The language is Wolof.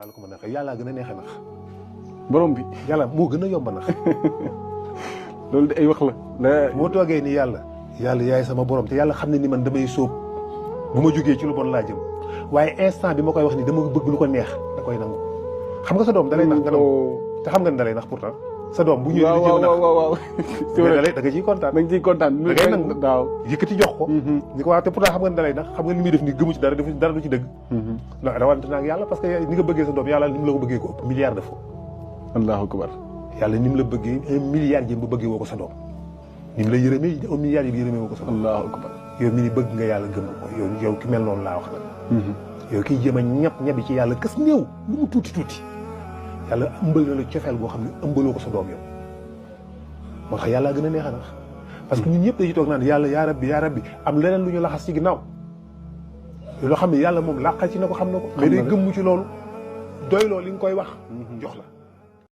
yàlla ko ma nax yàlla gën a neexe nax borom bi yàlla moo gën a yomb nax loolu de ay wax la moo toogee ni yàlla yaay sama borom te yàlla xam ne ni man damay sóob bu ma jógee ci lu bon laa jëm waaye instant bi ma koy wax ni dama bëgg lu ko neex da koy nangu xam nga sa doom dalay nax nga nangu te xam nga ne dalay nax pourtant sa doom bu ñëwee di jëm nax waaw c'est vrai da nga ciy kontaan da nga ciy kontaan da ngay nangu waaw yëkkati jox ko ni ko waaw te pourtant xam nga ne dalay nax xam nga li muy def ni gëmu ci dara dara du ci dëgg ndax rawante naag yàlla parce que ni nga bëggee sa doom yàlla ni mu la ko bëggee ko ëpp milliard de fois allahu akbar yàlla ni mu la bëggee 1 milliard jëm ba bëggee woo ko sa doom ni mu la yërëmee 1 milliard yi yërëmee woo ko sa doom allahu akbar yow mi ni bëgg nga yàlla gëm ko yow ki mel noonu laa wax nag yow kiy jëm a ñabi ci yàlla kës néew lu mu tuuti tuuti yàlla ëmbal na la cofeel boo xam ne ëmbaloo ko sa doom yow moo tax yàlla gën a neex a nax parce que ñun ñëpp dañuy toog naan yàlla yaa rabbi am leneen lu ñu laxas ci ginnaaw loo xam ne yàlla moom làqal ci na ko xam na ko mais day gëmmu ci loolu doy loolu li nga koy wax jox la